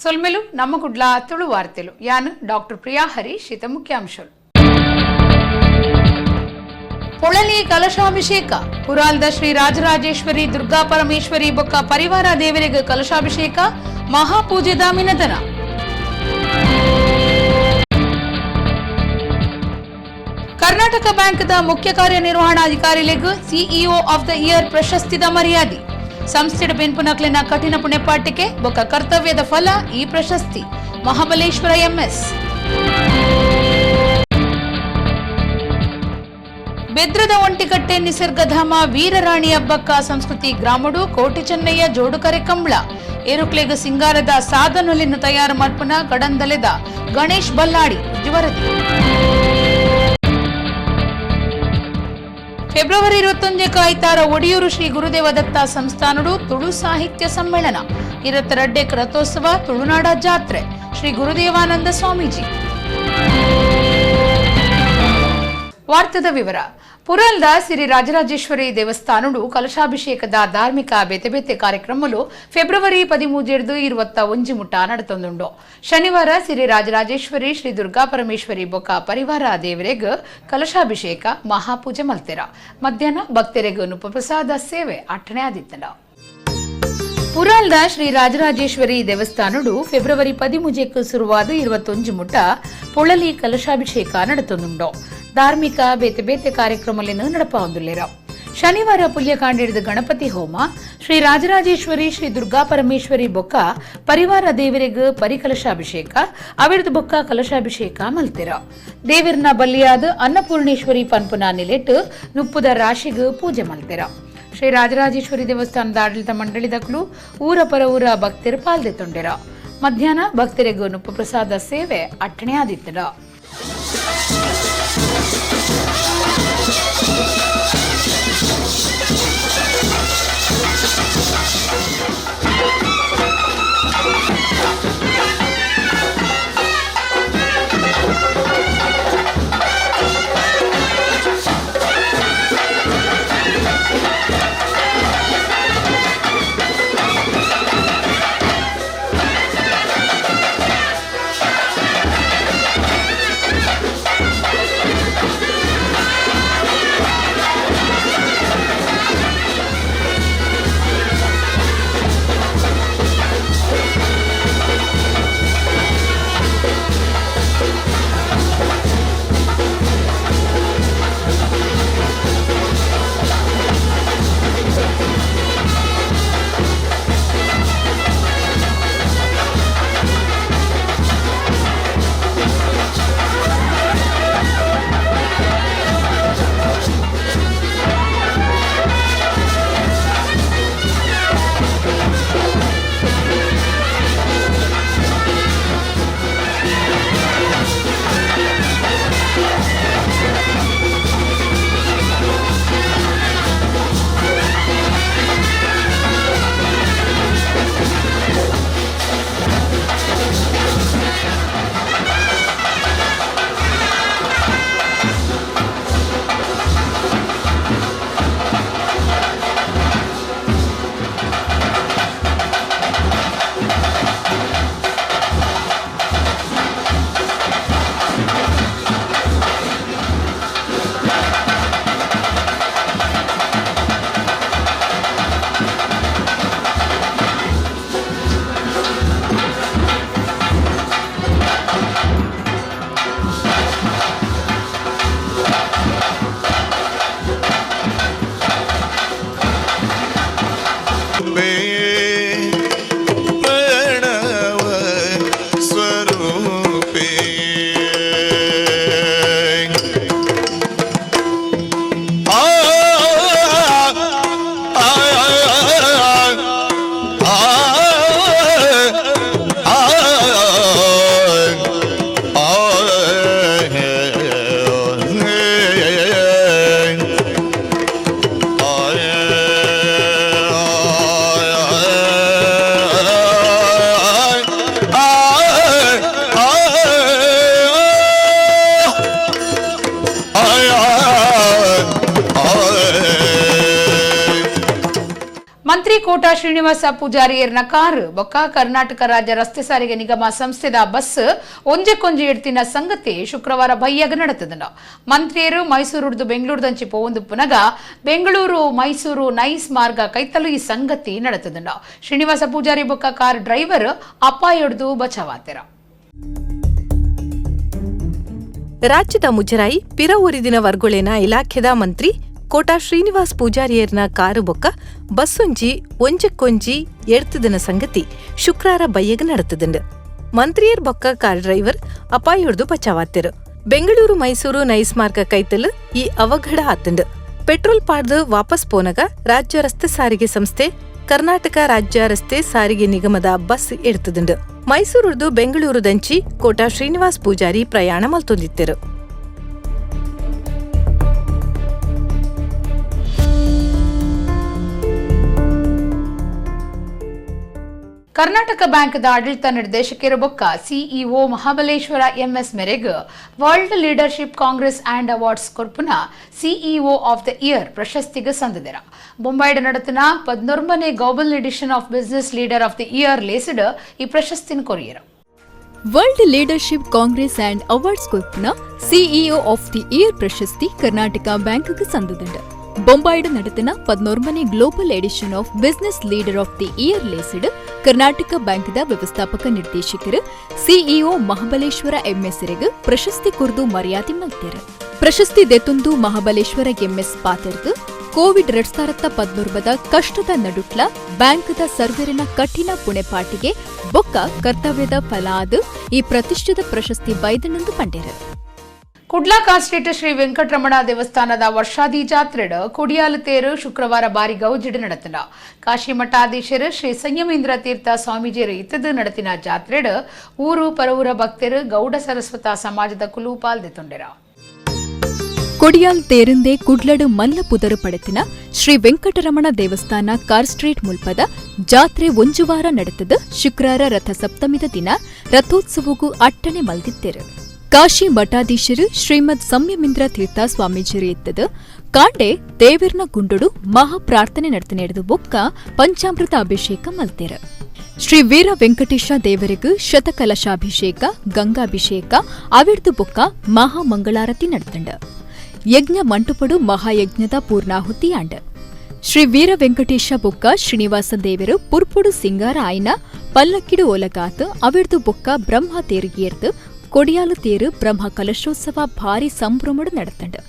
ಸೊಲ್ಮೆಲು ನಮ್ಮ ಕುಡ್ಲ ತುಳು ವಾರ್ತೆಲು. ಯಾನ್ ಡಾಕ್ಟರ್ ಪ್ರಿಯಾ ಹರೀಶ್. ಇತ ಮುಖ್ಯಾಂಶಗಳು. ಪೊಳಲಿ ಕಲಶಾಭಿಷೇಕ. ಪುರಾಲ್ದ ಶ್ರೀ ರಾಜರಾಜೇಶ್ವರಿ ದುರ್ಗಾ ಪರಮೇಶ್ವರಿ ಬೊಕ್ಕ ಪರಿವಾರ ದೇವರಿಗೆ ಕಲಶಾಭಿಷೇಕ, ಮಹಾಪೂಜೆದ ಮಿನದನ. ಕರ್ನಾಟಕ ಬ್ಯಾಂಕ್ದ ಮುಖ್ಯ ಕಾರ್ಯನಿರ್ವಹಣಾಧಿಕಾರಿಲೆಗ್ ಸಿಇಒ ಆಫ್ the year ಪ್ರಶಸ್ತಿದ ಮರ್ಯಾದೆ. ಸಂಸ್ಥೆಡ್ ಬೆನ್ಪುನಕ್ಲೆನ ಕಠಿಣ ಪುಣೆಪಾಟಿಕೆ ಬೊಕ್ಕ ಕರ್ತವ್ಯದ ಫಲ ಈ ಪ್ರಶಸ್ತಿ: ಮಹಾಬಲೇಶ್ವರ ಎಂಎಸ್. ಬೆದ್ರದ ಒಂಟಿಕಟ್ಟೆ ನಿಸರ್ಗಧಾಮ ವೀರರಾಣಿ ಅಬ್ಬಕ್ಕ ಸಂಸ್ಕೃತಿ ಗ್ರಾಮಡು ಕೋಟಿ ಚೆನ್ನಯ್ಯ ಜೋಡುಕರೆ ಕಂಬಳ. ಏರುಕ್ಲೆಗ್ ಸಿಂಗಾರದ ಸಾಧನೊಲಿನ ತಯಾರು ಮಲ್ಪುನ ಕಡಂದಲೆದ ಗಣೇಶ್ ಬಲ್ಲಾಡಿ ವರದಿ. ಫೆಬ್ರವರಿ 21ಕ್ಕೆ ಐತಾರ ಒಡಿಯೂರು ಶ್ರೀ ಗುರುದೇವ ದತ್ತ ಸಂಸ್ಥಾನಡು ತುಳು ಸಾಹಿತ್ಯ ಸಮ್ಮೇಳನ. 22ಕ್ಕೆ ರಥೋತ್ಸವ, ತುಳುನಾಡ ಜಾತ್ರೆ: ಶ್ರೀ ಗುರುದೇವಾನಂದ ಸ್ವಾಮೀಜಿ. ವಾರ್ತದ ವಿವರ. ಪುರಲ್ದ ಸಿರಿ ರಾಜರಾಜೇಶ್ವರಿ ದೇವಸ್ಥಾನಡು ಕಲಶಾಭಿಷೇಕದ ಧಾರ್ಮಿಕ ಬೇತೆ ಬೇತೆ ಕಾರ್ಯಕ್ರಮಲು ಫೆಬ್ರವರಿ 13ರ್ದು 21 ಮುಟ್ಟ ನಡತೊಂದುಂಡು. ಶನಿವಾರ ಸಿರಿ ರಾಜರಾಜೇಶ್ವರಿ ಶ್ರೀ ದುರ್ಗಾ ಪರಮೇಶ್ವರಿ ಬೊಕ್ಕ ಪರಿವಾರ ದೇವರೆಗ್ ಕಲಶಾಭಿಷೇಕ, ಮಹಾಪೂಜೆ ಮಲ್ತೆರ. ಮಧ್ಯಾಹ್ನ ಭಕ್ತರೆಗ್ ಪ್ರಸಾದ ಸೇವೆ ಅಟ್ಟಣೆ ಆದಿತ್ತಂಡ. ಪುರಾಲ್ದ ಶ್ರೀ ರಾಜರಾಜೇಶ್ವರಿ ದೇವಸ್ಥಾನಡು ಫೆಬ್ರವರಿ 13ಕ್ಕೆ ಶುರುವಾದ 21 ಮುಟ್ಟ ಪೊಳಲಿ ಕಲಶಾಭಿಷೇಕ ನಡತೊಂದುಂಡು. ಧಾರ್ಮಿಕ ಬೇತೆ ಬೇತೆ ಕಾರ್ಯಕ್ರಮಗಳನ್ನು ನಡಪಾವೊಂದುಲ್ಲೆರ್. ಶನಿವಾರ ಪುಲ್ಯಕಾಂಡಿಡ್ದು ಗಣಪತಿ ಹೋಮ, ಶ್ರೀ ರಾಜರಾಜೇಶ್ವರಿ ಶ್ರೀ ದುರ್ಗಾ ಪರಮೇಶ್ವರಿ ಬೊಕ್ಕ ಪರಿವಾರ ದೇವರಿಗ್ ಪರಿಕಲಶಾಭಿಷೇಕ, ಅವಿರ್ದು ಬೊಕ್ಕ ಕಲಶಾಭಿಷೇಕ ಮಲ್ತೆರ. ದೇವಿರ್ನ ಬಲಿಯಾದ ಅನ್ನಪೂರ್ಣೇಶ್ವರಿ ಪನ್ಪುನ ನಿಲೆಟ್ ನುಪ್ಪುದ ರಾಶಿಗ್ ಪೂಜೆ ಮಲ್ತೆರ. ಶ್ರೀ ರಾಜರಾಜೇಶ್ವರಿ ದೇವಸ್ಥಾನದ ಆಡಳಿತ ಮಂಡಳಿದಕ್ಲು, ಊರ ಪರ ಊರ ಭಕ್ತರು ಪಾಲ್ದೆತ್ತೊಂಡೆರ. ಮಧ್ಯಾಹ್ನ ಭಕ್ತರಿಗೂ ನುಪ್ಪು ಪ್ರಸಾದ ಸೇವೆ ಅಟ್ಟಣೆ ಆದಿತ್ತಡ. ಕೋಟ ಶ್ರೀನಿವಾಸ ಪೂಜಾರಿಯರ್ನ ಕಾರು ಬೊಕ್ಕ ಕರ್ನಾಟಕ ರಾಜ್ಯ ರಸ್ತೆ ಸಾರಿಗೆ ನಿಗಮ ಸಂಸ್ಥೆದ ಬಸ್ ಒಂಜೆಕೊಂಜಿ ಎಡ್ತಿನ ಸಂಗತಿ ಶುಕ್ರವಾರ ಬಯ್ಯಾಗ ನಡೆತದ. ಮಂತ್ರಿಯರು ಮೈಸೂರುಡ್ದು ಬೆಂಗಳೂರುದಂಚಿ ಪೋವೊಂದು ಪುನಗ ಬೆಂಗಳೂರು ಮೈಸೂರು ನೈಸ್ ಮಾರ್ಗ ಕೈತಲು ಈ ಸಂಗತಿ ನಡೆತದ. ಶ್ರೀನಿವಾಸ ಪೂಜಾರಿ ಬೊಕ್ಕ ಕಾರ್ ಡ್ರೈವರ್ ಅಪಾಯೊಡ್ದು ಬಚಾವಾತೆರ. ರಾಜ್ಯದ ಮುಜರಾಯಿ ಪಿರ ಒರಿದಿನ ವರ್ಗೊಳೆನ ಇಲಾಖೆದ ಮಂತ್ರಿ ಕೋಟಾ ಶ್ರೀನಿವಾಸ್ ಪೂಜಾರಿಯರ್ನ ಕಾರು ಬೊಕ್ಕ ಬಸ್ಸೊಂಜಿ ಒಂಜಕ್ಕೊಂಜಿ ಎಡ್ತುದಿನ ಸಂಗತಿ ಶುಕ್ರಾರ ಬಯ್ಯಗ್ ನಡತುದುಂಡು. ಮಂತ್ರಿಯರ್ ಬೊಕ್ಕ ಕಾರ್ ಡ್ರೈವರ್ ಅಪಾಯೊಡ್ದು ಬಚಾವಾತಿರು. ಬೆಂಗಳೂರು ಮೈಸೂರು ನೈಸ್ ಮಾರ್ಗ ಕೈತಲು ಈ ಅವಘಡ ಆತುಂಡು. ಪೆಟ್ರೋಲ್ ಪಾಡ್ದು ವಾಪಸ್ ಪೋನಗ ರಾಜ್ಯ ರಸ್ತೆ ಸಾರಿಗೆ ಸಂಸ್ಥೆ ಕರ್ನಾಟಕ ರಾಜ್ಯ ರಸ್ತೆ ಸಾರಿಗೆ ನಿಗಮದ ಬಸ್ ಎಡ್ತುದುಂಡು. ಮೈಸೂರುಡ್ದು ಬೆಂಗಳೂರುದಂಚಿ ಕೋಟಾ ಶ್ರೀನಿವಾಸ್ ಪೂಜಾರಿ ಪ್ರಯಾಣ ಮಲ್ತೊಂದಿತ್ತೆರು. ಕರ್ನಾಟಕ ಬ್ಯಾಂಕ್ದ ಆಡಳಿತ ನಿರ್ದೇಶಕರು ಬೊಕ್ಕ ಸಿಇಒ ಮಹಾಬಲೇಶ್ವರ ಎಂಎಸ್ ಮೆರೆಗ್ World Leadership Congress and Awards ಕೊರ್ಪುನ CEO of the year ಪ್ರಶಸ್ತಿಗೆ ಸಂದಿದೆರ. ಬೊಂಬಾಯಿಡ್ ನಡೆತನ 19ನೇ global edition of Business Leader of the Year ಲೇಸ್ಡ್ ಈ ಪ್ರಶಸ್ತಿನ courier. World Leadership Congress and Awards ಕೊರ್ಪುನ CEO of the year ಪ್ರಶಸ್ತಿ ಕರ್ನಾಟಕ ಬ್ಯಾಂಕ್ಗೆ ಸಂದದುಂಡು. ಬೊಂಬಾಯಿಡ್ ನಡೆತನ 11ನೇ global edition of Business Leader of the Year ಲೇಸ್ಡ್ ಕರ್ನಾಟಕ ಬ್ಯಾಂಕ್ದ ವ್ಯವಸ್ಥಾಪಕ ನಿರ್ದೇಶಕರು ಸಿಇಒ ಮಹಾಬಲೇಶ್ವರ ಎಂಎಸ್ರಿಗೆ ಪ್ರಶಸ್ತಿ ಕೊರ್ದು ಮರ್ಯಾದೆ ಮಲ್ತೆರ್. ಪ್ರಶಸ್ತಿ ದೆತೊಂದು ಮಹಾಬಲೇಶ್ವರ ಎಂಎಸ್ ಪಾತೆರ್ದು, ಕೋವಿಡ್ 2019ದ ಕಷ್ಟದ ನಡುಟ್ಲ ಬ್ಯಾಂಕ್ದ ಸರ್ವೆರಿನ ಕಠಿಣ ಪುಣೆಪಾಟಿಗೆ ಬೊಕ್ಕ ಕರ್ತವ್ಯದ ಫಲ ಆದ್ ಈ ಪ್ರತಿಷ್ಠಿತ ಪ್ರಶಸ್ತಿ ಬೈದನೆಂದು ಪಂಡೆರು. ಕುಡ್ಲಾ ಕಾಸ್ಟ್ರೀಟ್ ಶ್ರೀ ವೆಂಕಟರಮಣ ದೇವಸ್ಥಾನದ ವರ್ಷಾದಿ ಜಾತ್ರೆಡ್ ಕೊಡಿಯಾಲ ತೇರು ಶುಕ್ರವಾರ ಬಾರಿ ಗೌಜಿಡ್ ನಡೆತನ. ಕಾಶಿ ಮಠಾಧೀಶರು ಶ್ರೀ ಸಂಯಮೇಂದ್ರ ತೀರ್ಥ ಸ್ವಾಮೀಜಿಯರು ಇತ್ತದು ನಡೆತಿನ ಜಾತ್ರೆಡ್ ಊರು ಪರವೂರ ಭಕ್ತರು ಗೌಡ ಸರಸ್ವತ ಸಮಾಜದ ಕುಲು ಪಾಲ್ದೆತೊಂಡೆರ. ಕೊಡಿಯಾಲ್ ತೇರಿಂದೆ ಕುಡ್ಲಡು ಮಲ್ಲ ಪುದರು ಪಡೆತಿನ ಶ್ರೀ ವೆಂಕಟರಮಣ ದೇವಸ್ಥಾನ ಕಾರ್ ಸ್ಟ್ರೀಟ್ ಮುಲ್ಪದ ಜಾತ್ರೆ ಒಂಜು ವಾರ ನಡೆತದ ಶುಕ್ರಾರ ರಥ ಸಪ್ತಮಿದ ದಿನ ರಥೋತ್ಸವಗೂ ಅಟ್ಟಣೆ ಮಲ್ದಿತ್ತೆರು. ಕಾಶಿ ಮಠಾಧೀಶರು ಶ್ರೀಮದ್ ಸಂಯಮಿಂದ್ರ ತೀರ್ಥ ಸ್ವಾಮೀಜಿಯರು ಇತ್ತದು ಕಾಂಡೆ ದೇವಿರ್ನ ಗುಂಡುಡು ಮಹಾಪ್ರಾರ್ಥನೆ ನಡೆದು ಬೊಕ್ಕ ಪಂಚಾಮೃತ ಅಭಿಷೇಕ ಮಲ್ತೆರು. ಶ್ರೀ ವೀರ ವೆಂಕಟೇಶ ದೇವರಿಗೂ ಶತಕಲಶಾಭಿಷೇಕ, ಗಂಗಾಭಿಷೇಕ ಅವಿರ್ದು ಬೊಕ್ಕ ಮಹಾಮಂಗಳಾರತಿ ನಡೆತಂಡ. ಯಜ್ಞ ಮಂಟಪಡು ಮಹಾಯಜ್ಞದ ಪೂರ್ಣಾಹುತಿಯಾಂಡ. ಶ್ರೀ ವೀರ ವೆಂಕಟೇಶ ಬೊಕ್ಕ ಶ್ರೀನಿವಾಸ ದೇವರು ಪುರ್ಪುಡು ಸಿಂಗಾರ ಆಯ್ನ ಪಲ್ಲಕ್ಕಿಡು ಒಲಗಾತ್ ಅವಿರ್ದು ಬೊಕ್ಕ ಬ್ರಹ್ಮ ತೇರುಗೇರ್ದು ಕೊಡಿಯಾಲು ತೇರು ಬ್ರಹ್ಮ ಕಲಶೋತ್ಸವ ಭಾರಿ ಸಂಭ್ರಮಡು ನಡೆತಂಡು.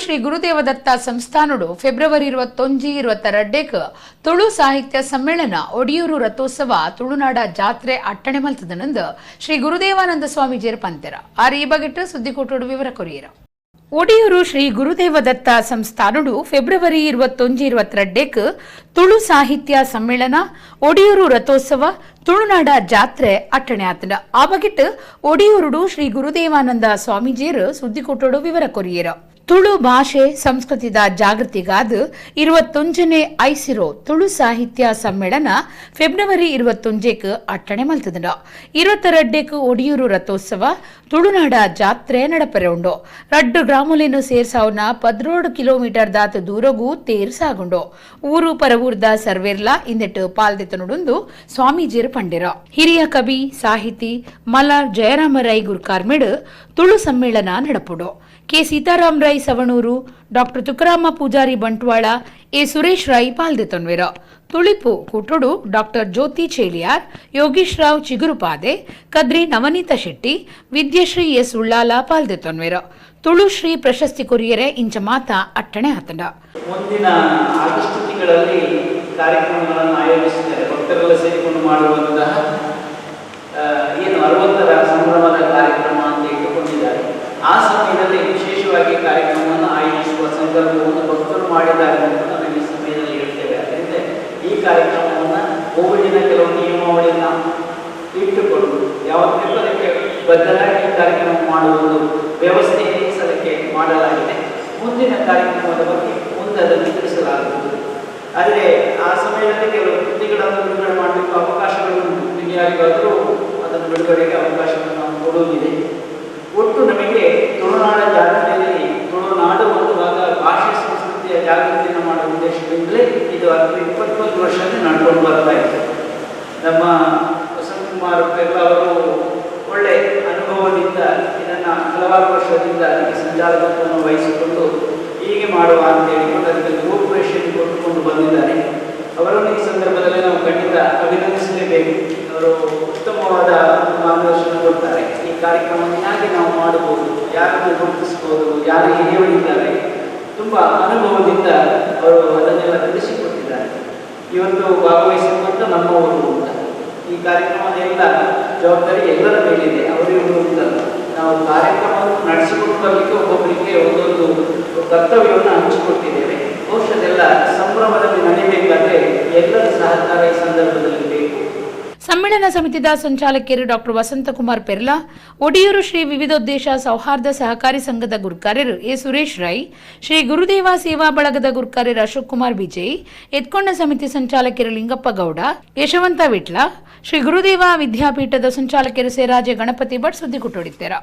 Shri Gurudevadatta ಸಂಸ್ಥಾನಡು February 21, 22ಕ್ ತುಳು ಸಾಹಿತ್ಯ ಸಮ್ಮೇಳನ, ಒಡಿಯೂರು ರಥೋತ್ಸವ, ತುಳುನಾಡ ಜಾತ್ರೆ ಅಟ್ಟಣೆ ಮಲ್ತದನಂದು ಶ್ರೀ ಗುರುದೇವಾನಂದ ಸ್ವಾಮೀಜಿಯರು ಪಂತೆರ. ಆರ್ ಈ ಬಗೆಟ್ ಸುದ್ದಿಕೋಟೋಡು ವಿವರ ಕೊರಿಯರ. ಒಡಿಯೂರು ಶ್ರೀ ಗುರುದೇವದತ್ತ ಸಂಸ್ಥಾನಡು ಫೆಬ್ರವರಿ 21, 22ಕ್ ತುಳು ಸಾಹಿತ್ಯ ಸಮ್ಮೇಳನ, ಒಡಿಯೂರು ರಥೋತ್ಸವ, ತುಳುನಾಡ ಜಾತ್ರೆ ಅಟ್ಟಣೆ ಆತಂಡ. ಆ ಬಗೆಟ್ ಒಡಿಯೂರುಡು ಶ್ರೀ ಗುರುದೇವಾನಂದ ಸ್ವಾಮೀಜಿಯರು ಸುದ್ದಿಕೊಟ್ಟೋಡು ವಿವರ ಕೊರಿಯರ. ತುಳು ಭಾಷೆ ಸಂಸ್ಕೃತಿದ ಜಾಗೃತಿಗಾದ 21ನೇ ಐಸಿರೋ ತುಳು ಸಾಹಿತ್ಯ ಸಮ್ಮೇಳನ ಫೆಬ್ರವರಿ 21ಕ್ ಅಟ್ಟಣೆ ಮಲ್ತದಂಡ. 22ಕ್ ಒಡಿಯೂರು ರಥೋತ್ಸವ, ತುಳುನಾಡ ಜಾತ್ರೆ ನಡಪರೆ ಉಂಡು. ರಡ್ಡು ಗ್ರಾಮಲೆನು ಸೇರ್ಸಾವುನ 12 ಕಿಲೋಮೀಟರ್ ದಾತ್ ದೂರಗೂ ತೇರ್ ಸಾಗುಂಡು. ಊರು ಪರವೂರ್ದ ಸರ್ವೇರ್ಲಾ ಇಂದೆಟ್ ಪಾಲ್ದೆತನುಡುಂದು ಸ್ವಾಮೀಜಿಯರು ಪಂಡೆರ. ಹಿರಿಯ ಕವಿ ಸಾಹಿತಿ ಮಲಾರ್ ಜಯರಾಮ ರೈ ಗುರ್ಕಾರ್ಮೆಡ್ ತುಳು ಸಮ್ಮೇಳನ ನಡಪುಡು. K Sitaram Rai Savanur, doctor Tukarama Poojary Bantwal, A Suresh Rai ಪಾಲ್ದೆತೊನ್ವೆರ. ತುಳಿಪು ಕೂಟೋಡು ಡಾಕ್ಟರ್ ಜ್ಯೋತಿ ಚೇಲಿಯಾರ್, ಯೋಗೀಶ್ ರಾವ್ ಚಿಗುರುಪಾದೆ, ಕದ್ರಿ ನವನೀತ ಶೆಟ್ಟಿ, ವಿದ್ಯಶ್ರೀ ಎಸ್ ಉಳ್ಳಾಲ ಪಾಲ್ದೆತೊನ್ವೆರ. ತುಳುಶ್ರೀ ಪ್ರಶಸ್ತಿ ಕೊರಿಯರೆ ಇಂಚ ಮಾತ ಅಟ್ಟಣೆ ಆತಂಡ. ಮುಂದಿನ ಆಗಸ್ಟ್ ತಿಂಗಳಲ್ಲಿ ಕಾರ್ಯಕ್ರಮಗಳನ್ನು ಆಯೋಜಿಸಿದ್ದಾರೆ. ಭಕ್ತರೆಲ್ಲ ಸೇರಿಕೊಂಡು ಮಾಡುವಂತಹ ಏನು 60ರ ಸಂಭ್ರಮದ ಕಾರ್ಯಕ್ರಮ ಅಂತ ಇಟ್ಟುಕೊಂಡಿದ್ದಾರೆ. ಆ ಸಮಯದಲ್ಲಿ ವಿಶೇಷವಾಗಿ ಕಾರ್ಯಕ್ರಮವನ್ನು ಆಯೋಜಿಸುವ ಸಂಕಲ್ಪವನ್ನು ಭಕ್ತರು ಮಾಡಿದ್ದಾರೆ ಅಂತ ನಾವು ಈ ಸಮಯದಲ್ಲಿ ಹೇಳ್ತೇವೆ. ಅದರಿಂದ ಈ ಕಾರ್ಯಕ್ರಮವನ್ನು ಕೋವಿಡಿನ ಕೆಲವು ನಿಯಮಾವಳಿಯನ್ನು ಇಟ್ಟುಕೊಂಡು, ಯಾವತ್ತು ಬೇಕೋ ಅದಕ್ಕೆ ಬದ್ಧರಾಗಿ ಈ ಕಾರ್ಯಕ್ರಮ ಮಾಡುವ ಒಂದು ವ್ಯವಸ್ಥೆಯನ್ನು ಈ ಸಲಕ್ಕೆ ಮಾಡಲಾಗಿದೆ. ಮುಂದಿನ ಕಾರ್ಯಕ್ರಮದ ಬಗ್ಗೆ ಮುಂದೆ ಅದನ್ನು ತಿಳಿಸಲಾಗುವುದು. ಆದರೆ ಆ ಸಮಯದಲ್ಲಿ ಕೆಲವು ಕೃತಿಗಳನ್ನು ಬಿಡುಗಡೆ ಮಾಡಲಿಕ್ಕೆ ಅವಕಾಶಗಳು ಉಂಟು. ಯಾರಿಗಾದರೂ ಅದನ್ನು ಬಿಡುಗಡೆಗೆ ಅವಕಾಶವನ್ನು ನಾವು ಕೊಡುವುದಿದೆ. ಒಟ್ಟು ನಮಗೆ ತುಳುನಾಡ ಜಾತ್ರೆಯಲ್ಲಿ ತುಳುನಾಡು ಒಂದು ಭಾಗ, ಭಾಷೆ ಸಂಸ್ಕೃತಿಯ ಜಾಗೃತಿಯನ್ನು ಮಾಡುವ ಉದ್ದೇಶದಿಂದಲೇ ಇದು 21 ವರ್ಷದಿಂದ ನಡ್ಕೊಂಡು ಬರ್ತಾ ಇದೆ. ನಮ್ಮ ವಸಂತ ಕುಮಾರ್ ಪೆರ್ಲ ಅವರು ಒಳ್ಳೆ ಅನುಭವದಿಂದ ಇದನ್ನು ಹಲವಾರು ವರ್ಷದಿಂದ ಅದಕ್ಕೆ ಸಂಚಾಲಕತ್ವವನ್ನು ವಹಿಸಿಕೊಂಡು, ಹೀಗೆ ಮಾಡುವ ಅಂತ ಹೇಳಿಕೊಂಡು ಅದಕ್ಕೆ ರೂಪುರೇಷೆಯನ್ನು ಕೊಟ್ಟುಕೊಂಡು ಬಂದಿದ್ದಾರೆ. ಅವರನ್ನು ಈ ಸಂದರ್ಭದಲ್ಲಿ ನಾವು ಖಂಡಿತ ಅಭಿನಂದಿಸಲೇಬೇಕು. ಅವರು ಉತ್ತಮವಾದ ಒಂದು ಮಾರ್ಗದರ್ಶನ ಕೊಡ್ತಾರೆ. ಈ ಕಾರ್ಯಕ್ರಮವನ್ನು ಹೇಗೆ ನಾವು ಮಾಡಬಹುದು, ಯಾರನ್ನು ಗುರುತಿಸ್ಬೋದು, ಯಾರು ಹಿರಿಯವರಿದ್ದಾರೆ, ತುಂಬ ಅನುಭವದಿಂದ ಅವರು ಅದನ್ನೆಲ್ಲ ತಿಳಿಸಿಕೊಟ್ಟಿದ್ದಾರೆ. ಇವತ್ತು ಭಾಗವಹಿಸಿರುವಂಥ ನಮ್ಮವರು ಅಂತ ಈ ಕಾರ್ಯಕ್ರಮದ ಎಲ್ಲ ಜವಾಬ್ದಾರಿ ಎಲ್ಲರ ಮೇಲಿದೆ. ಅವರು ಇವರು ಅಂತಲ್ಲ. ನಾವು ಕಾರ್ಯಕ್ರಮವನ್ನು ನಡೆಸಿಕೊಂಡು ಬರಲಿಕ್ಕೆ ಒಬ್ಬೊಬ್ಬರಿಗೆ ಒಂದೊಂದು ಕರ್ತವ್ಯವನ್ನು ಹಂಚಿಕೊಟ್ಟಿದ್ದೇವೆ. ಬಹುಶಃ ಅದೆಲ್ಲ ಸಂಭ್ರಮದಲ್ಲಿ ನಡಿಬೇಕಾದ್ರೆ ಎಲ್ಲರ ಸಹಕಾರ ಈ ಸಂದರ್ಭದಲ್ಲಿ ಬೇಕು. ಸಮ್ಮೇಳನ ಸಮಿತಿದ ಸಂಚಾಲಕಿಯರು ಡಾಕ್ಟರ್ ವಸಂತಕುಮಾರ್ ಪೆರ್ಲಾ, ಒಡಿಯೂರು ಶ್ರೀ ವಿವಿಧೋದ್ದೇಶ ಸೌಹಾರ್ದ ಸಹಕಾರಿ ಸಂಘದ ಗುರುಕಾರ್ಯರು ಎ ಸುರೇಶ್ ರೈ, ಶ್ರೀ ಗುರುದೇವ ಸೇವಾ ಬಳಗದ ಗುರುಕಾರ್ಯರು ಅಶೋಕ್ ಕುಮಾರ್ ವಿಜಯ್, ಎತ್ಕೊಂಡ ಸಮಿತಿ ಸಂಚಾಲಕಿಯರು ಲಿಂಗಪ್ಪ ಗೌಡ, ಯಶವಂತ ವಿಟ್ಲ, ಶ್ರೀ ಗುರುದೇವ ವಿದ್ಯಾಪೀಠದ ಸಂಚಾಲಕಿಯರು ಸೇರಾಜೆ ಗಣಪತಿ ಭಟ್ ಸುದ್ದಿ ಕುಟ್ಟೋಡಿದ್ದಾರ.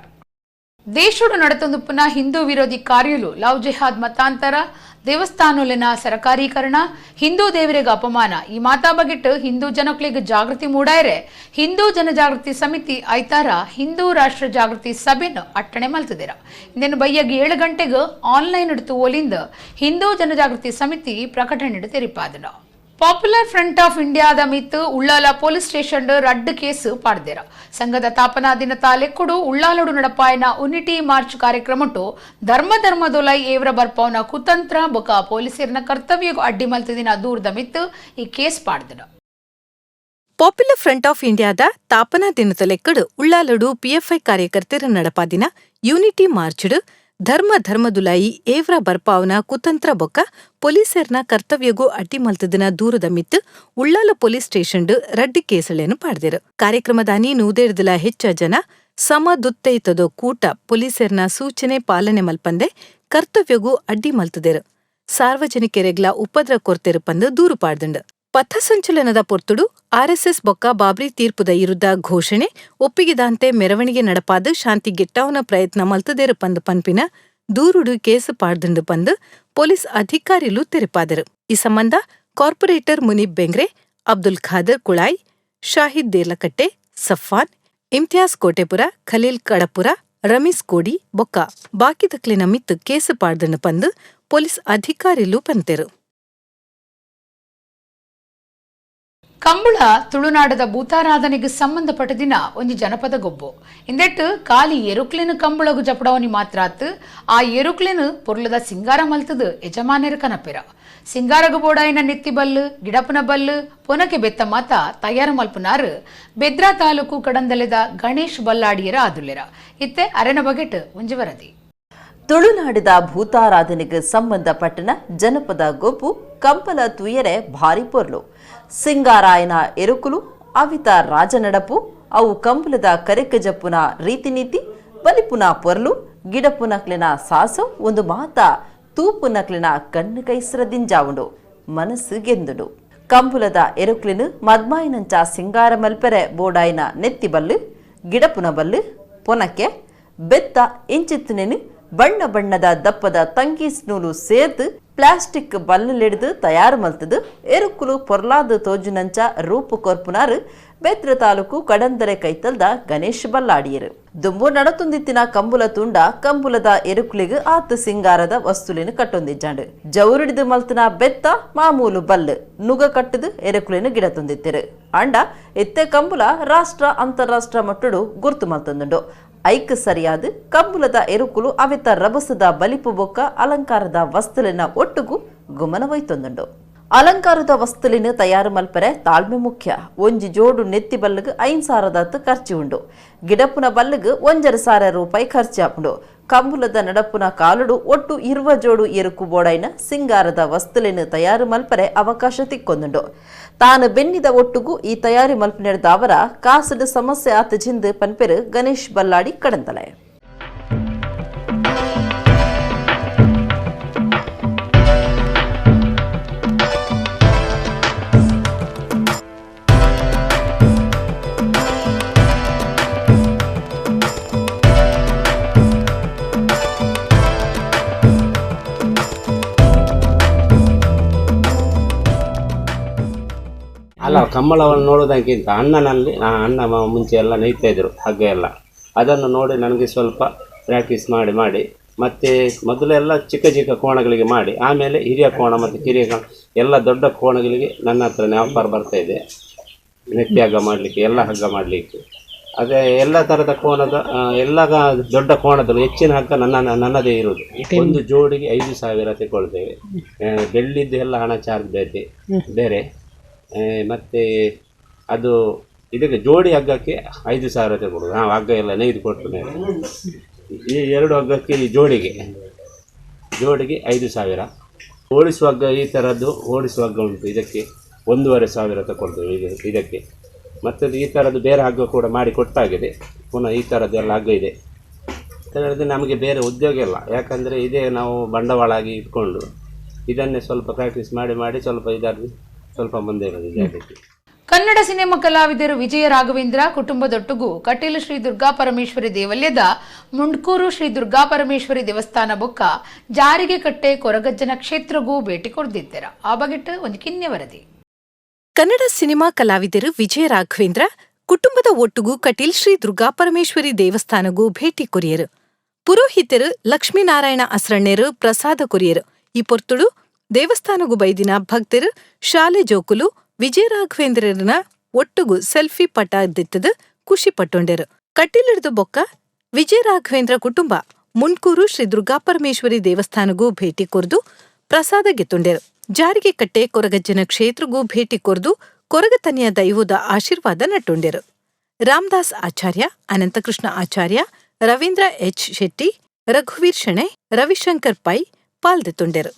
ದೇಶಡು ನಡತೊಂದುಪ್ಪುನ ಹಿಂದೂ ವಿರೋಧಿ ಕಾರ್ಯಲು, ಲವ್ ಜಿಹಾದ್, ಮತಾಂತರ, ದೇವಸ್ಥಾನೊಲೆನ ಸರಕಾರೀಕರಣ, ಹಿಂದೂ ದೇವರಿಗೆ ಅಪಮಾನ, ಈ ಮಾತಾ ಬಗೆಟ್ ಹಿಂದೂ ಜನಕ್ಲೆಗ್ ಜಾಗೃತಿ ಮೂಡಾಯರೆ ಹಿಂದೂ ಜನಜಾಗೃತಿ ಸಮಿತಿ ಐತಾರ ಹಿಂದೂ ರಾಷ್ಟ್ರ ಜಾಗೃತಿ ಸಭೆನು ಅಟ್ಟಣೆ ಮಲ್ತದಿರ. ಇಂದೇನು ಬಯ್ಯಗ್ 7 ಗಂಟೆಗೆ ಆನ್ಲೈನ್ ಇಡ್ತು ಒಲಿಂದ ಹಿಂದೂ ಜನಜಾಗೃತಿ ಸಮಿತಿ ಪ್ರಕಟಣೆ ತೆರಿಪಾದನ. Popular front of ಇಂಡಿಯಾದ ಮಿತ್ ಉಳ್ಳಾಲ ಪೊಲೀಸ್ ಸ್ಟೇಷನ್ ರಡ್ಡು ಕೇಸ್ ಪಾಡ್ದೇರ. ಸಂಘದ ತಾಪನಾ ದಿನ ಲೆಕ್ಕುಡು ಉಳ್ಳಾಲಡು ನಡಪಾಯನ ಯುನಿಟಿ ಮಾರ್ಚ್ ಕಾರ್ಯಕ್ರಮಟು ಧರ್ಮ ಧರ್ಮದೊಲೈ ಏವ್ರ ಬರ್ಪವನ ಕುತಂತ್ರ ಬೊಕ ಪೊಲೀಸರಿನ ಕರ್ತವ್ಯ ಅಡ್ಡಿ ಮಲ್ತದಿನ ದೂರದ ಮಿತ್ ಈ ಕೇಸ್ ಪಾಡ್ದನ. Popular front of ಇಂಡಿಯಾದ ತಾಪನಾ ದಿನದ ಲೆಕ್ಕಡು ಉಳ್ಳಾಲಡು ಪಿಎಫ್ಐ ಕಾರ್ಯಕರ್ತರ ನಡಪಾದಿನ ಯೂನಿಟಿ ಮಾರ್ಚ್ಡ್ ಧರ್ಮ ಧರ್ಮದುಲಾಯಿ ಏವ್ರ ಬರ್ಪಾವನ ಕುತಂತ್ರ ಬೊಕ್ಕ ಪೊಲೀಸರ್ನ ಕರ್ತವ್ಯಗೂ ಅಡ್ಡಿ ಮಲ್ತದಿನ ದೂರದ ಮಿತ್ತು ಉಳ್ಳಾಲ ಪೊಲೀಸ್ ಸ್ಟೇಷನ್ಡ್ ರಡ್ಡು ಕೇಸಳೆನು ಪಾಡ್ದಿರು. ಕಾರ್ಯಕ್ರಮದಾನಿ ನೂದೇರ್ದಲ ಹೆಚ್ಚ ಜನ ಸಮದುತ್ತೈತದೋ ಕೂಟ ಪೊಲೀಸರ್ನ ಸೂಚನೆ ಪಾಲನೆ ಮಲ್ಪಂದೆ ಕರ್ತವ್ಯಗೂ ಅಡ್ಡಿ ಮಲ್ತದೆರು, ಸಾರ್ವಜನಿಕರೆಗ್ಲ ಉಪದ್ರ ಕೊರ್ತೆರು ಪಂದು ದೂರು ಪಾಡ್ದಂಡು. ಪಥಸಂಚಲನದ ಪೊರ್ತುಡು ಆರ್ಎಸ್ಎಸ್ ಬೊಕ್ಕ ಬಾಬ್ರಿ ತೀರ್ಪುದ ಇರುದ್ದ ಘೋಷಣೆ, ಒಪ್ಪಿಗೆದಾಂತೆ ಮೆರವಣಿಗೆ ನಡಪಾದ ಶಾಂತಿ ಗೆಟ್ಟಾವನ ಪ್ರಯತ್ನ ಮಲ್ತದೇರು ಪಂದು ಪನ್ಪಿನ ದೂರುಡು ಕೇಸು ಪಾಡ್ದಂಡು ಪಂದು ಪೊಲೀಸ್ ಅಧಿಕಾರಿಲು ತೆರಿಪಾದರು. ಈ ಸಂಬಂಧ ಕಾರ್ಪೊರೇಟರ್ ಮುನೀಬ್ ಬೆಂಗ್ರೆ, ಅಬ್ದುಲ್ ಖಾದರ್ ಕುಳಾಯ್, ಶಾಹಿದ್ ದೇರ್ಲಕಟ್ಟೆ, ಸಫ್ವಾನ್, ಇಮ್ತಿಯಾಸ್ ಕೋಟೆಪುರ, ಖಲೀಲ್ ಕಡಪುರ, ರಮೀಸ್ ಕೋಡಿ ಬೊಕ್ಕ ಬಾಕಿದಕ್ಲಿನ ಮಿತ್ತು ಕೇಸು ಪಾಡ್ದಂಡು ಪಂದು ಪೊಲೀಸ್ ಅಧಿಕಾರಿಲು ಪಂತೆರು. Kambala ತುಳುನಾಡದ ಭೂತಾರಾಧನೆಗೆ ಸಂಬಂಧಪಟ್ಟ ದಿನ ಒಂಜಿ ಜನಪದ ಗೊಬ್ಬು. ಇಂದೆಟ್ಟು ಕಾಲಿ ಎರುಕ್ಲಿನ ಕಂಬಳಗು ಜಪಡವನಿ ಮಾತ್ರಾತ್ ಆ ಎರುಕ್ಲಿನ ಪೊರ್ಲದ ಸಿಂಗಾರ ಮಲ್ತದು ಯಜಮಾನ್ಯರ ಕನಪಿರ. ಸಿಂಗಾರಗು ಬೋಡಾಯಿನ ನೆತ್ತಿ ಬಲ್ಲು, ಗಿಡಪನ ಬಲ್ಲು, ಪೊನಕೆ ಬೆತ್ತ ಮಾತ ತಯಾರು ಮಲ್ಪುನಾರು ಬೆದ್ರಾ ತಾಲೂಕು ಕಡಂದಲೆದ ಗಣೇಶ್ ಬಲ್ಲಾಡಿಯರ ಆದುಲ್ಲೆರ. ಇತ್ತೆ ಅರೆನ ಬಗೆಟ್ ಒಂಜಿ ವರದಿ. ತುಳುನಾಡಿದ ಭೂತಾರಾಧನೆಗೆ ಸಂಬಂಧಪಟ್ಟನ ಜನಪದ ಗೊಬ್ಬು ಕಂಬಳ ತುಯರೆ ಭಾರಿ ಪೊರ್ಲು. ಸಿಂಗಾರಾಯನ ಎರುಕುಲು, ಅವಿತ ರಾಜನಡಪು, ಅವು ಕಂಬಳದ ಕರೆಕ ಜಪ್ಪುನ ರೀತಿನೀತಿ, ಬಲಿಪುನ ಪೊರ್ಲು, ಗಿಡಪುನಕ್ಲಿನ ಸಾಸು ಒಂದು ಮಾತ ತೂಪುನಕ್ಲಿನ ಕಣ್ಣು ಕೈಸರದಿಂಜಾವುಂಡು ಮನಸ್ಸು ಗೆಂದುಡು. ಕಂಬುಲದ ಎರುಕ್ಲಿನ ಮದ್ಮಾಯಿನಂಚ ಸಿಂಗಾರ ಮಲ್ಪೆರೆ ಬೋಡಾಯಿನ ನೆತ್ತಿ ಬಲ್ಲು, ಗಿಡಪುನ ಬಲ್ಲು, ಪೊನಕೆ ಬೆತ್ತ ಇಂಚಿತ್ತನೇನು ಬಣ್ಣ ಬಣ್ಣದ ದಪ್ಪದ ತಂಗೀಸ್ ನೂಲು ಸೇರ್ದು ಪ್ಲಾಸ್ಟಿಕ್ ಬಲ್ಲುಲೆಡ್ದು ತಯಾರು ಮಲ್ತದು ಎರುಕುಲು ಪೊರ್ಲಾದ ತೋಜುನಂಚ ರೂಪು ಕೊರ್ಪುನಾರು ಬೆದ್ರ ತಾಲೂಕು ಕಡಂದರೆ ಕೈತಲ್ದ ಗಣೇಶ್ ಬಲ್ಲಾಡಿಯರು. ದುಂಬು ನಡತುಂದಿತ್ತಿನ ಕಂಬುಲ ತುಂಡ ಕಂಬುಲದ ಎರುಕುಲಿಗೆ ಆತು ಸಿಂಗಾರದ ವಸ್ತುಲಿನ ಕಟ್ಟೊಂದಿಜ್ಜಾಂಡು. ಜೌರಿಡಿದು ಮಲ್ತನ ಬೆತ್ತ ಮಾಮೂಲು ಬಲ್ಲು ನುಗ ಕಟ್ಟದು ಎರುಕುಲಿನ ಗಿಡ ತುಂದಿತ್ತಿರು. ಅಂಡ ಇತ್ತೆ ಕಂಬುಲ ರಾಷ್ಟ್ರ ಅಂತಾರಾಷ್ಟ್ರ ಮಟ್ಟಡು ಗುರ್ತು ಮಲ್ತಂದುಂಡು. ಐಕ್ ಸರಿಯಾದ ಕಂಬುಲದ ಎರುಕುಲು ಅವೆತ ರಭಸದ ಬಲಿಪು ಬೊಕ್ಕ ಅಲಂಕಾರದ ವಸ್ತುಲಿನ ಒಟ್ಟುಗು ಗುಮನವೈತೊಂದುಂಡು. ಅಲಂಕಾರದ ವಸ್ತುಲಿನ ತಯಾರು ಮಲ್ಪರೆ ತಾಳ್ಮೆ ಮುಖ್ಯ. ಒಂಜಿ ಜೋಡು ನೆತ್ತಿ ಬಲ್ಲುಗು 5,000 ಖರ್ಚು ಉಂಡು. ಗಿಡಪುನ ಬಲ್ಲುಗು 1,500 ರೂಪಾಯಿ ಖರ್ಚಾಪುಂಡು. ಕಂಬುಲದ ನಡಪುನ ಕಾಲುಡು ಒಟ್ಟು 20 ಜೋಡು ಎರುಕು ಬೋಡೈನ ಸಿಂಗಾರದ ವಸ್ತುಲಿನ ತಯಾರು ಮಲ್ಪರೆ ಅವಕಾಶ ತಿಕ್ಕೊಂದುಂಡು. ತಾನು ಬೆನ್ನಿದ ಒಟ್ಟುಗು ಈ ತಯಾರಿ ಮಲ್ಪನೆಡ್ದಾವರ ಕಾಸದ ಸಮಸ್ಯೆ ಆತ ಜಿಂದು ಪನ್ಪೆರು ಗಣೇಶ್ ಬಲ್ಲಾಡಿ ಕಡಂದಲೆ. ಅಲ್ಲ, ಕಂಬಳವನ್ನು ನೋಡೋದಕ್ಕಿಂತ ಅಣ್ಣನಲ್ಲಿ ಅಣ್ಣ ಮುಂಚೆ ಎಲ್ಲ ನೇಯ್ತಾ ಇದ್ದರು ಹಗ್ಗ ಎಲ್ಲ, ಅದನ್ನು ನೋಡಿ ನನಗೆ ಸ್ವಲ್ಪ ಪ್ರಾಕ್ಟೀಸ್ ಮಾಡಿ ಮಾಡಿ ಮತ್ತು ಮೊದಲೆಲ್ಲ ಚಿಕ್ಕ ಚಿಕ್ಕ ಕೋಣಗಳಿಗೆ ಮಾಡಿ, ಆಮೇಲೆ ಹಿರಿಯ ಕೋಣ ಮತ್ತು ಕಿರಿಯ ಕೋಣ ಎಲ್ಲ ದೊಡ್ಡ ಕೋಣಗಳಿಗೆ ನನ್ನ ಹತ್ರನೇ ಆಫರ್ ಬರ್ತಾ ಇದೆ. ನೆತ್ತಿ ಹಗ್ಗ ಮಾಡಲಿಕ್ಕೆ, ಎಲ್ಲ ಹಗ್ಗ ಮಾಡಲಿಕ್ಕೆ, ಅದೇ ಎಲ್ಲ ಥರದ ಕೋಣದ ಎಲ್ಲ ದೊಡ್ಡ ಕೋಣದಲ್ಲೂ ಹೆಚ್ಚಿನ ಹಗ್ಗ ನನ್ನದೇ ಇರೋದು. ಒಂದು ಜೋಡಿಗೆ 5,000 ತಗೊಳ್ತೇವೆ. ಬೆಳ್ಳಿದ್ದು ಎಲ್ಲ ಹಣ ಚಾರ್ಜ್ ಬೇರೆ ಬೇರೆ. ಮತ್ತು ಅದು ಇದಕ್ಕೆ ಜೋಡಿ ಹಗ್ಗಕ್ಕೆ 5,000 ತಗೊಳ್ಳೋದು ನಾವು ಹಗ್ಗ ಎಲ್ಲ ನೇಯ್ದು ಕೊಟ್ಟ ಮೇಲೆ. ಈ ಎರಡು ಹಗ್ಗಕ್ಕೆ ಈ ಜೋಡಿಗೆ 5,000. ಓಡಿಸುವ ಹಗ್ಗ ಈ ಥರದ್ದು ಓಡಿಸುವ ಹಗ್ಗ ಉಂಟು, ಇದಕ್ಕೆ 1,500 ತಗೊಳ್ತೇವೆ ಇದಕ್ಕೆ. ಮತ್ತು ಈ ಥರದ್ದು ಬೇರೆ ಹಗ್ಗ ಕೂಡ ಮಾಡಿ ಕೊಟ್ಟಾಗಿದೆ. ಪುನಃ ಈ ಥರದ್ದೆಲ್ಲ ಹಗ್ಗ ಇದೆ. ಹೇಳಿದ್ರೆ ನಮಗೆ ಬೇರೆ ಉದ್ಯೋಗ ಇಲ್ಲ, ಯಾಕಂದರೆ ಇದೇ ನಾವು ಬಂಡವಾಳ ಆಗಿ ಇಟ್ಕೊಂಡು ಇದನ್ನೇ ಸ್ವಲ್ಪ ಪ್ರಾಕ್ಟೀಸ್ ಮಾಡಿ ಮಾಡಿ ಸ್ವಲ್ಪ ಇದಾಗಿ ಸ್ವಲ್ಪ ಮುಂದೆ ಇರೋದು. ಕನ್ನಡ ಸಿನಿಮಾ ಕಲಾವಿದರು ವಿಜಯ ರಾಘವೇಂದ್ರ ಕುಟುಂಬದೊಟ್ಟುಗೂ ಕಟೀಲು ಶ್ರೀ ದುರ್ಗಾ ಪರಮೇಶ್ವರಿ ದೇವಲ್ಯದ ಮುಂಡ್ಕೂರು ಶ್ರೀ ದುರ್ಗಾ ಪರಮೇಶ್ವರಿ ದೇವಸ್ಥಾನ ಬೊಕ್ಕ ಜಾರಿಗೆಕಟ್ಟೆ ಕೊರಗಜ್ಜನ ಕ್ಷೇತ್ರಗೂ ಭೇಟಿ ಕೊಡ್ದಿದ್ದೀರ. ಆ ಬಗೆಟ್ ಒಂದು ಕಿನ್ಯ ವರದಿ. ಕನ್ನಡ ಸಿನಿಮಾ ಕಲಾವಿದರು ವಿಜಯ ರಾಘವೇಂದ್ರ ಕುಟುಂಬದ ಒಟ್ಟುಗೂ ಕಟೀಲ್ ಶ್ರೀ ದುರ್ಗಾ ಪರಮೇಶ್ವರಿ ದೇವಸ್ಥಾನಗೂ ಭೇಟಿ ಕೊರಿಯರು. ಪುರೋಹಿತರು ಲಕ್ಷ್ಮೀನಾರಾಯಣ ಅಸ್ರಣ್ಣರು ಪ್ರಸಾದ ಕೊರಿಯರು. ಈ ಪೊರ್ತುಡು ದೇವಸ್ಥಾನಗೂ ಬೈದಿನ ಭಕ್ತರು ಶಾಲೆ ಜೋಕುಲು ವಿಜಯ ರಾಘವೇಂದ್ರನ ಒಟ್ಟುಗು ಸೆಲ್ಫಿ ಪಟ ದಿತ್ತದು ಖುಷಿ ಪಟ್ಟೊಂಡೆರು. ಕಟೀಲಿಡ್ದು ಬೊಕ್ಕ ವಿಜಯ ರಾಘವೇಂದ್ರ ಕುಟುಂಬ ಮುಂಡ್ಕೂರು ಶ್ರೀ ದುರ್ಗಾಪರಮೇಶ್ವರಿ ದೇವಸ್ಥಾನಗೂ ಭೇಟಿ ಕೊರ್ದು ಪ್ರಸಾದ ಗೆತ್ತೊಂಡೆರು. ಜಾರಿಗೆಕಟ್ಟೆ ಕೊರಗಜ್ಜನ ಕ್ಷೇತ್ರಗೂ ಭೇಟಿ ಕೊರ್ದು ಕೊರಗತನಿಯ ದೈವದ ಆಶೀರ್ವಾದ ನಟ್ಟೊಂಡೆರು. ರಾಮದಾಸ್ ಆಚಾರ್ಯ, ಅನಂತಕೃಷ್ಣ ಆಚಾರ್ಯ, ರವೀಂದ್ರ ಎಚ್ ಶೆಟ್ಟಿ, ರಘುವೀರ್ ಶೆಣೈ, ರವಿಶಂಕರ್ ಪೈ ಪಾಲ್ದೆತ್ತೊಂಡೆರು.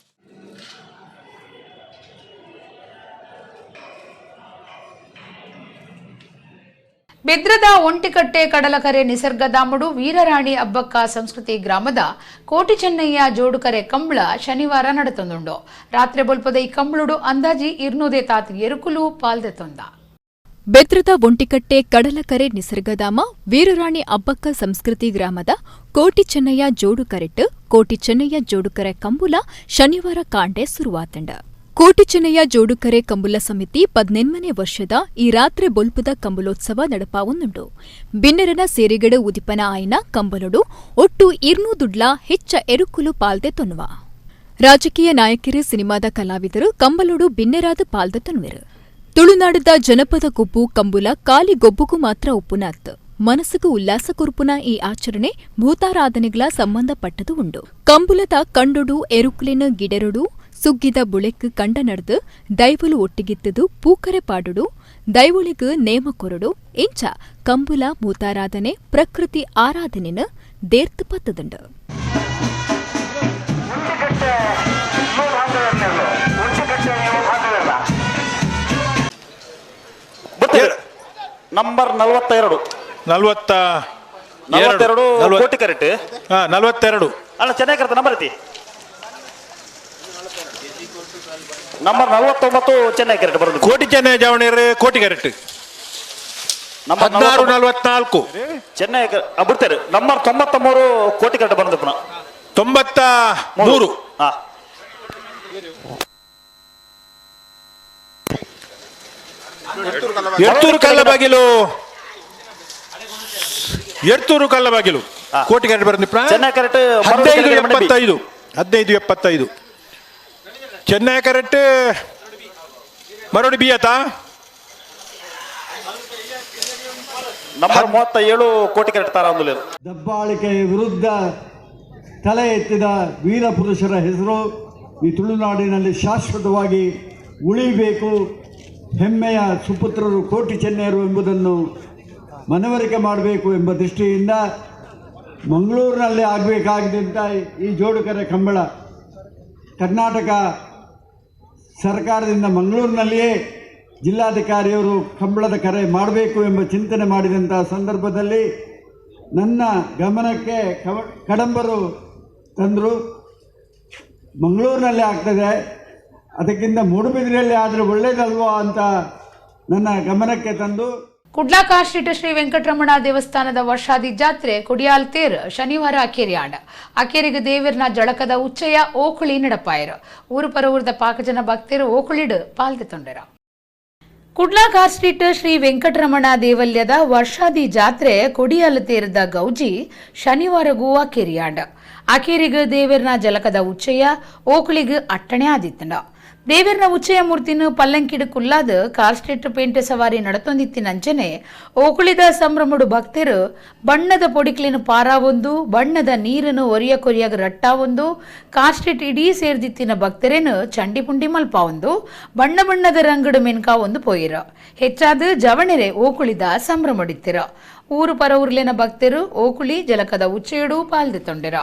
ಬೆದ್ರದ ಒಂಟಿಕಟ್ಟೆ ಕಡಲಕರೆ ನಿಸರ್ಗಧಾಮಡು ವೀರರಾಣಿ ಅಬ್ಬಕ್ಕ ಸಂಸ್ಕೃತಿ ಗ್ರಾಮದ ಕೋಟಿ ಚೆನ್ನಯ್ಯ ಜೋಡುಕರೆ ಕಂಬಳ ಶನಿವಾರ ನಡೆತೊಂದುಂಡು. ರಾತ್ರಿ ಬೊಲ್ಪದ ಈ ಕಂಬಳುಡು ಅಂದಾಜಿ 200 ತಾತ್ ಎರುಕುಲು ಪಾಲ್ದೆತ್ತೊಂದ. ಬೆದ್ರದ ಒಂಟಿಕಟ್ಟೆ ಕಡಲಕರೆ ನಿಸರ್ಗಧಾಮ ವೀರರಾಣಿ ಅಬ್ಬಕ್ಕ ಸಂಸ್ಕೃತಿ ಗ್ರಾಮದ ಕೋಟಿ ಚೆನ್ನಯ್ಯ ಜೋಡುಕರೆಟ್ಟು ಕೋಟಿ ಚೆನ್ನಯ್ಯ ಜೋಡುಕರೆ ಕಂಬುಲ ಶನಿವಾರ ಕಾಂಡೆ ಸುರುವಾತಂಡ. ಕೋಟಿ ಚೆನ್ನಯ್ಯ ಜೋಡುಕರೆ ಕಂಬುಲ ಸಮಿತಿ 18ನೇ ವರ್ಷದ ಈ ರಾತ್ರಿ ಬೊಲ್ಪುದ ಕಂಬುಲೋತ್ಸವ ನಡಪಾವೊಂದುಂಡು. ಬಿನ್ನರನ ಸೇರಿಗಡು ಉದಿಪನ ಆಯ್ನ ಕಂಬಲುಡು ಒಟ್ಟು 200 ದುಡ್ಲ ಹೆಚ್ಚ ಎರುಕುಲು ಪಾಲ್ದೆ ತೊನ್ನುವ. ರಾಜಕೀಯ ನಾಯಕರು, ಸಿನಿಮಾದ ಕಲಾವಿದರು ಕಂಬಲುಡು ಬಿನ್ನೆರಾದ ಪಾಲ್ದೆ ತೊನ್ನುವೆರು. ತುಳುನಾಡದ ಜನಪದ ಗೊಬ್ಬು ಕಂಬುಲ ಕಾಲಿ ಗೊಬ್ಬುಗೂ ಮಾತ್ರ ಉಪ್ಪುನಾತ್ ಮನಸ್ಸುಗೂ ಉಲ್ಲಾಸ ಕೊರ್ಪುನ ಈ ಆಚರಣೆ ಭೂತಾರಾಧನೆಗಳ ಸಂಬಂಧಪಟ್ಟದು ಉಂಡು. ಕಂಬುಲದ ಕಂಡೊಡು ಎರುಕ್ಲೆನ ಗಿಡರೊಡು ಸುಗ್ಗಿದ ಬುಳೆಕ್ ಕಂಡ ನಡ್ದು ದೈವಲು ಒಟ್ಟಿಗಿತ್ತದು ಪೂಕರೆ ಪಾಡುಡು ದೈವೊಳಿಗ್ ನೇಮ ಕೊರಡು ಇಂಚ ಕಂಬುಲ ಭೂತಾರಾಧನೆ ಪ್ರಕೃತಿ ಆರಾಧನೆನ ದೇರ್ತು ಪತ್ತದುಂಡು. ನಂಬರ್ 42 42 ಕೋಟಿ ಕರೆಕ್ಟ್. 42 ಅಲ್ಲ, ಚೆನ್ನಾಗಿ ಕರೆತ ನಂಬರ್ ಐತಿ. ನಂಬರ್ 49 ಚೆನ್ನೈ ಕರೆಕ್ಟ್ ಬರೋದು. ಕೋಟಿ ಚೆನ್ನೈ ಜಾವಣೀರ್ ಕೋಟಿ ಕರೆಕ್ಟ್. ನಂಬರ್ 16 44 ಚೆನ್ನೈ ಬಿಡ್ತಾರೆ. ನಂಬರ್ 93 ಕೋಟಿ ಕರೆಕ್ಟ್ ಬರೋದು ಪುನಃ. 93. ಹಾ. ಎಡ್ತೂರು ಕಲ್ಲಬಾಗಿಲು, ಎಡ್ತೂರು ಕಲ್ಲಬಾಗಿಲು ಕೋಟಿ ಕರೆಕ್ಟ್ ಬರೋದು. ಚೆನ್ನೈ correct. 15 75 15 75 Chennai correct. ಮರೋಡಿ ಬಿಯತಾ number 37 ಕೋಟಿ ಕರೆಕ್ಟ್ ತಾರ ಒಂದು. ದಬ್ಬಾಳಿಕೆಯ ವಿರುದ್ಧ ತಲೆ ಎತ್ತಿದ ವೀರಪುರುಷರ ಹೆಸರು ಈ ತುಳುನಾಡಿನಲ್ಲಿ ಶಾಶ್ವತವಾಗಿ ಉಳಿಬೇಕು. ಹೆಮ್ಮೆಯ ಸುಪುತ್ರರು ಕೋಟಿ ಚೆನ್ನಯರು ಎಂಬುದನ್ನು ಮನವರಿಕೆ ಮಾಡಬೇಕು ಎಂಬ ದೃಷ್ಟಿಯಿಂದ ಮಂಗಳೂರಿನಲ್ಲಿ ಆಗಬೇಕಾಗಿದ್ದಂಥ ಈ ಜೋಡುಕರೆ ಕಂಬಳ ಕರ್ನಾಟಕ ಸರ್ಕಾರದಿಂದ ಮಂಗಳೂರಿನಲ್ಲಿಯೇ ಜಿಲ್ಲಾಧಿಕಾರಿಯವರು ಕಂಬಳದ ಕರೆ ಮಾಡಬೇಕು ಎಂಬ ಚಿಂತನೆ ಮಾಡಿದಂಥ ಸಂದರ್ಭದಲ್ಲಿ ನನ್ನ ಗಮನಕ್ಕೆ ಕಡಂಬರು ತಂದರು. ಮಂಗಳೂರಿನಲ್ಲಿ ಆಗ್ತದೆ, ಅದಕ್ಕಿಂತ ಮೂಡುಬಿದಿರೆಯಲ್ಲಿ ಆದರೆ ಒಳ್ಳೆಯದಲ್ವಾ ಅಂತ ನನ್ನ ಗಮನಕ್ಕೆ ತಂದು. ಕುಡ್ಲಾ ಕಾಶ್ರೀಟ ಶ್ರೀ ವೆಂಕಟರಮಣ ದೇವಸ್ಥಾನದ ವರ್ಷಾದಿ ಜಾತ್ರೆ ಕೊಡಿಯಾಲ್ ತೇರ್ ಶನಿವಾರ ಅಕೇರಿಯಾಂಡ. ಅಕೇರಿಗೆ ದೇವರ್ನ ಜಳಕದ ಉಚ್ಚಯ ಓಕುಳಿ ನಡಪಾಯರು. ಊರು ಪರವೂರದ ಪಾಕಜನ ಭಕ್ತರು ಓಕುಳಿಡು ಪಾಲ್ದೆ ತೊಂಡರ. ಕುಡ್ಲಾ ಕಾಸ್ಟ್ರೀಟ್ ಶ್ರೀ ವೆಂಕಟರಮಣ ದೇವಲ್ಯದ ವರ್ಷಾದಿ ಜಾತ್ರೆ ಕೊಡಿಯಾಲ್ ತೇರದ ಗೌಜಿ ಶನಿವಾರಗೂ ಅಕೇರಿಯಾಂಡ. ಅಕೇರಿಗ ದೇವರ್ನ ಜಲಕದ ಉಚ್ಚಯ ಓಕುಳಿಗ್ ಅಟ್ಟಣೆ ಆದಿತ್ತಂಡ. ದೇವರ್ನ ಉಚ್ಚಯ ಮೂರ್ತಿನ ಪಲ್ಲಂಕಿಡು ಕುಲ್ಲಾದ ಕಾರ್ ಸ್ಟ್ರೀಟ್ ಪೇಂಟೆ ಸವಾರಿ ನಡತೊಂದಿತ್ತಿನಂಚನೆ ಓಕುಳಿದ ಸಂಭ್ರಮಡು ಭಕ್ತರು ಬಣ್ಣದ ಪೊಡಿಕ್ಲಿನ ಪಾರಾವೊಂದು ಬಣ್ಣದ ನೀರನ್ನು ಒರಿಯ ಕೊರಿಯಾಗ ರಟ್ಟಾವೊಂದು ಕಾರ್ ಸ್ಟ್ರೀಟ್ ಇಡೀ ಸೇರ್ದಿತ್ತಿನ ಭಕ್ತರೇನು ಚಂಡಿ ಪುಂಡಿ ಮಲ್ಪಾವೊಂದು ಬಣ್ಣ ಬಣ್ಣದ ರಂಗಡು ಮೆನ್ಕಾವೊಂದು ಪೋಯಿರ. ಹೆಚ್ಚಾದ ಜವಣೆರೆ ಓಕುಳಿದ ಸಂಭ್ರಮಡಿತ್ತಿರ. ಊರು ಪರ ಊರ್ಲಿನ ಭಕ್ತರು ಓಕುಳಿ ಜಲಕದ ಉಚ್ಚೆಯಡು ಪಾಲ್ದೆ ತೊಂಡಿರ.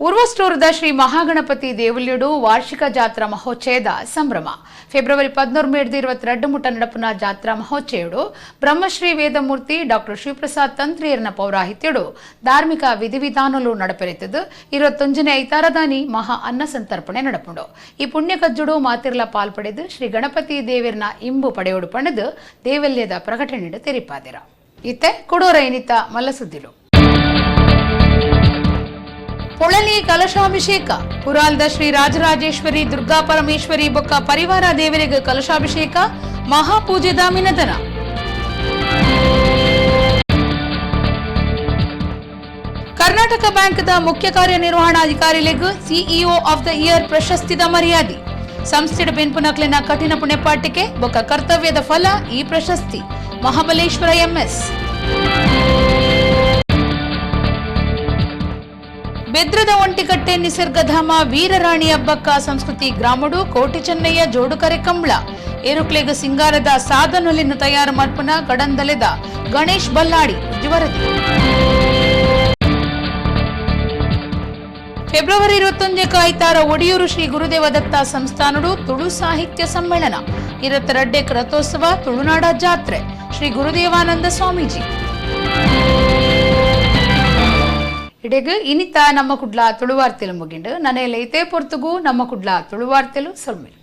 ಉರ್ವಸ್ಟೋರದ ಶ್ರೀ ಮಹಾಗಣಪತಿ ದೇವಲ್ಯಡು ವಾರ್ಷಿಕ ಜಾತ್ರಾ ಮಹೋಚ್ಚಯದ ಸಂಭ್ರಮ. ಫೆಬ್ರವರಿ 13 22 ಮುಟ್ಟ ನಡಪುನ ಜಾತ್ರಾ ಮಹೋಚ್ಚಯಡು ಬ್ರಹ್ಮಶ್ರೀ ವೇದಮೂರ್ತಿ ಡಾಕ್ಟರ್ ಶಿವಪ್ರಸಾದ್ ತಂತ್ರಿಯರ್ನ ಪೌರಾಹಿತ್ಯಡು ಧಾರ್ಮಿಕ ವಿಧಿವಿಧಾನಲು ನಡಪೆರೆತದು. 21ನೇ ಐತಾರದಾನಿ ಮಹಾ ಅನ್ನ ಸಂತರ್ಪಣೆ ನಡಪುಂಡು. ಈ ಪುಣ್ಯ ಕಜ್ಜುಡು ಮಾತಿರ್ಲ ಪಾಲ್ಪಡೆದು ಶ್ರೀ ಗಣಪತಿ ದೇವರ್ನ ಇಂಬು ಪಡೆಯೋಡು ಪಣದು ದೇವಲ್ಯದ ಪ್ರಕಟಣೆಡು ತೆರಿಪಾದಿರ. ಇತ್ತೆ ಕೊಡೋರ ಏನಿತ ಮಲ್ಲಸುದ್ದಿಲು. ಪೊಳಲಿ ಕಲಶಾಭಿಷೇಕ. ಪುರಾಲ್ದ ಶ್ರೀ ರಾಜರಾಜೇಶ್ವರಿ ದುರ್ಗಾ ಪರಮೇಶ್ವರಿ ಬೊಕ್ಕ ಪರಿವಾರ ದೇವರಿಗೆ ಕಲಶಾಭಿಷೇಕ. ಮಹಾಪೂಜೆದ ಮಿನದನ. ಕರ್ನಾಟಕ ಬ್ಯಾಂಕ್ದ ಮುಖ್ಯ ಕಾರ್ಯನಿರ್ವಹಣಾಧಿಕಾರಿಲೆಗ್ ಸಿಇಒ ಆಫ್ the year ಪ್ರಶಸ್ತಿದ ಮರ್ಯಾದೆ. ಸಂಸ್ಥೆಡ್ ಬೆನ್ಪುನಕ್ಲೆನ ಕಠಿಣ ಪುಣೆಪಾಟಿಕೆ ಬೊಕ್ಕ ಕರ್ತವ್ಯದ ಫಲ ಈ ಪ್ರಶಸ್ತಿ. ಮಹಾಬಲೇಶ್ವರ ಎಂಎಸ್. ಬೆದ್ರದ ಒಂಟಿಕಟ್ಟೆ ನಿಸರ್ಗಧಾಮ ವೀರರಾಣಿ ಅಬ್ಬಕ್ಕ ಸಂಸ್ಕೃತಿ ಗ್ರಾಮಡು ಕೋಟಿ ಚೆನ್ನಯ್ಯ ಜೋಡುಕರೆ ಕಂಬಳ. ಏರುಕ್ಲೆಗ್ ಸಿಂಗಾರದ ಸಾಧನೊಲಿನ ತಯಾರು ಮಲ್ಪುನ ಕಡಂದಲೆದ ಗಣೇಶ್ ಬಲ್ಲಾಡಿ ವರದಿ. ಫೆಬ್ರವರಿ 21 ಆಯ್ತಾರ ಒಡಿಯೂರು ಶ್ರೀ ಗುರುದೇವ ದತ್ತ ಸಂಸ್ಥಾನಡು ತುಳು ಸಾಹಿತ್ಯ ಸಮ್ಮೇಳನ. 22 ರಥೋತ್ಸವ ತುಳುನಾಡ ಜಾತ್ರೆ. ಶ್ರೀ ಗುರುದೇವಾನಂದ ಸ್ವಾಮೀಜಿ. ಇಡೆಗ್ ಇನಿತ ನಮ್ಮ ಕುಡ್ಲ ತುಳುವಾರ್ತೆಲು ಮುಗಿಂಡು. ನನೆಯಲ್ಲ ಇತೇ ಪೊರ್ತುಗು ನಮ್ಮ ಕುಡ್ಲ ತುಳುವಾರ್ತೆಲು ಸೊಲ್ಮೆಲು.